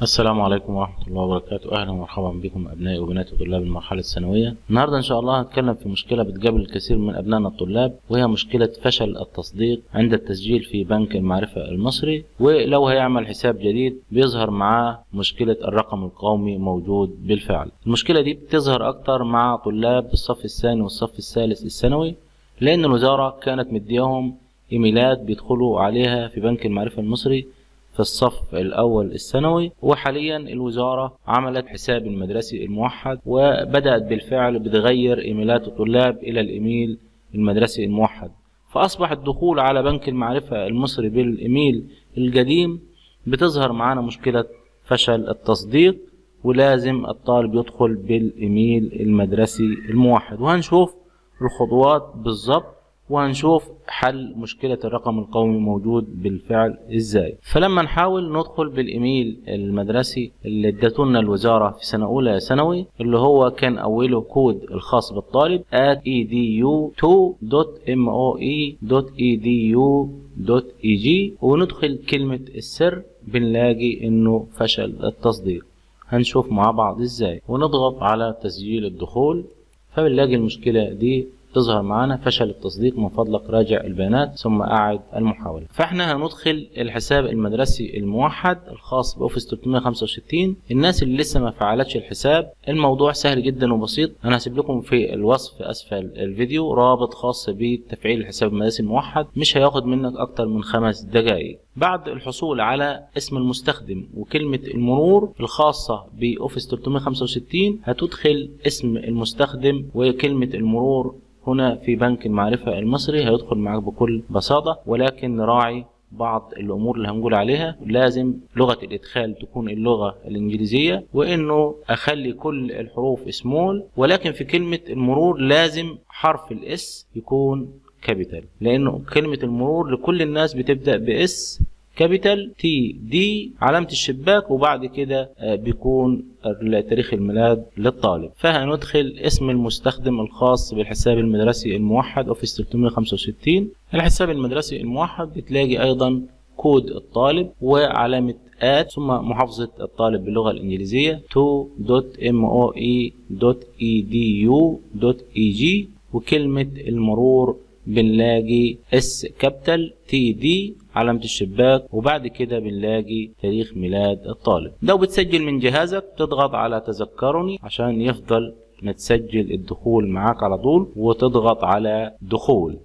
السلام عليكم ورحمة الله وبركاته. أهلا ومرحبا بكم أبنائي وبناتي طلاب المرحلة الثانوية. النهاردة إن شاء الله هنتكلم في مشكلة بتقابل الكثير من أبنائنا الطلاب، وهي مشكلة فشل التصديق عند التسجيل في بنك المعرفة المصري، ولو هيعمل حساب جديد بيظهر معاه مشكلة الرقم القومي موجود بالفعل. المشكلة دي بتظهر أكتر مع طلاب الصف الثاني والصف الثالث الثانوي، لأن الوزارة كانت مدياهم إيميلات بيدخلوا عليها في بنك المعرفة المصري في الصف الأول الثانوي، وحاليا الوزارة عملت حساب المدرسي الموحد وبدأت بالفعل بتغير إيميلات الطلاب إلى الإيميل المدرسي الموحد، فأصبح الدخول على بنك المعرفة المصري بالإيميل القديم بتظهر معانا مشكلة فشل التصديق، ولازم الطالب يدخل بالإيميل المدرسي الموحد. وهنشوف الخطوات بالظبط وهنشوف حل مشكلة الرقم القومي موجود بالفعل ازاي. فلما نحاول ندخل بالايميل المدرسي اللي ادتنا الوزارة في سنة اولى ثانوي، اللي هو كان اوله كود الخاص بالطالب @edu2.moe.edu.eg، وندخل كلمة السر، بنلاقي انه فشل التصديق. هنشوف مع بعض ازاي. ونضغط على تسجيل الدخول، فبنلاقي المشكلة دي تظهر معانا، فشل التصديق، من فضلك راجع البيانات ثم أعد المحاولة. فاحنا هندخل الحساب المدرسي الموحد الخاص بأوفيس 365. الناس اللي لسه ما فعلتش الحساب، الموضوع سهل جدا وبسيط. انا هسيب لكم في الوصف اسفل الفيديو رابط خاص بتفعيل الحساب المدرسي الموحد، مش هياخد منك اكتر من 5 دقائق. بعد الحصول على اسم المستخدم وكلمة المرور الخاصة بأوفيس 365، هتدخل اسم المستخدم وكلمة المرور هنا في بنك المعرفة المصري، هيدخل معاك بكل بساطة. ولكن نراعي بعض الأمور اللي هنقول عليها. لازم لغة الإدخال تكون اللغة الإنجليزية، وإنه أخلي كل الحروف small، ولكن في كلمة المرور لازم حرف ال S يكون capital، لأنه كلمة المرور لكل الناس بتبدأ ب S capital T D علامة الشباك، وبعد كده بيكون تاريخ الميلاد للطالب. فهندخل اسم المستخدم الخاص بالحساب المدرسي الموحد اوفيس 365. الحساب المدرسي الموحد بتلاقي ايضا كود الطالب وعلامة at ثم محافظة الطالب باللغة الإنجليزية 2.moe.edu.eg، وكلمة المرور بنلاقي S capital T D علامة الشباك، وبعد كده بنلاقي تاريخ ميلاد الطالب. لو بتسجل من جهازك تضغط على تذكرني عشان يفضل متسجل الدخول معاك على طول، وتضغط على دخول،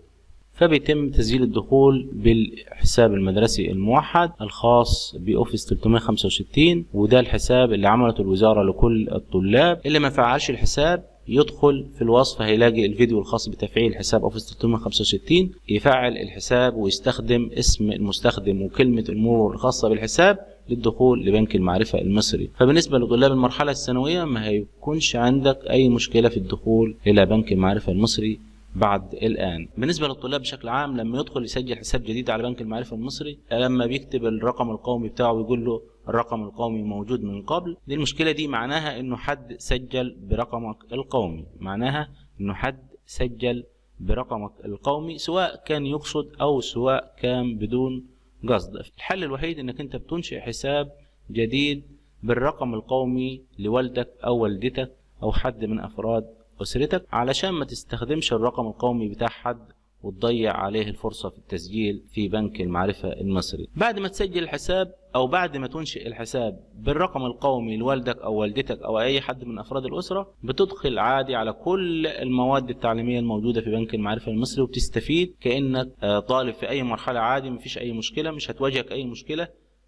فبيتم تسجيل الدخول بالحساب المدرسي الموحد الخاص بأوفيس 365. وده الحساب اللي عملته الوزارة لكل الطلاب. اللي ما فعلش الحساب يدخل في الوصف هيلاقي الفيديو الخاص بتفعيل حساب اوفيس 365، يفعل الحساب ويستخدم اسم المستخدم وكلمة المرور الخاصة بالحساب للدخول لبنك المعرفة المصري. فبالنسبة لطلاب المرحلة الثانوية ما هيكونش عندك اي مشكلة في الدخول الى بنك المعرفة المصري بعد الآن. بالنسبة للطلاب بشكل عام، لما يدخل يسجل حساب جديد على بنك المعرفة المصري، لما بيكتب الرقم القومي بتاعه ويقول له الرقم القومي موجود من قبل، دي المشكلة دي معناها انه حد سجل برقمك القومي، معناها انه حد سجل برقمك القومي سواء كان يقصد او سواء كان بدون قصد. الحل الوحيد انك انت بتنشئ حساب جديد بالرقم القومي لوالدك او والدتك او حد من افراد أسرتك، علشان ما تستخدمش الرقم القومي بتاع حد وتضيع عليه الفرصة في التسجيل في بنك المعرفة المصري. بعد ما تسجل الحساب أو بعد ما تنشئ الحساب بالرقم القومي لوالدك أو والدتك أو أي حد من أفراد الأسرة، بتدخل عادي على كل المواد التعليمية الموجودة في بنك المعرفة المصري، وبتستفيد كأنك طالب في أي مرحلة عادي، مفيش أي مشكلة، مش هتواجهك أي مشكلة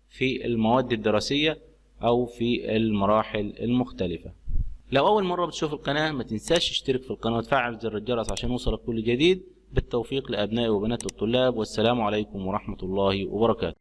في المواد الدراسية أو في المراحل المختلفة. لو أول مرة بتشوف القناة ما تنساش تشترك في القناة وتفعل زر الجرس عشان يوصلك كل جديد. بالتوفيق لأبنائي وبنات الطلاب، والسلام عليكم ورحمة الله وبركاته.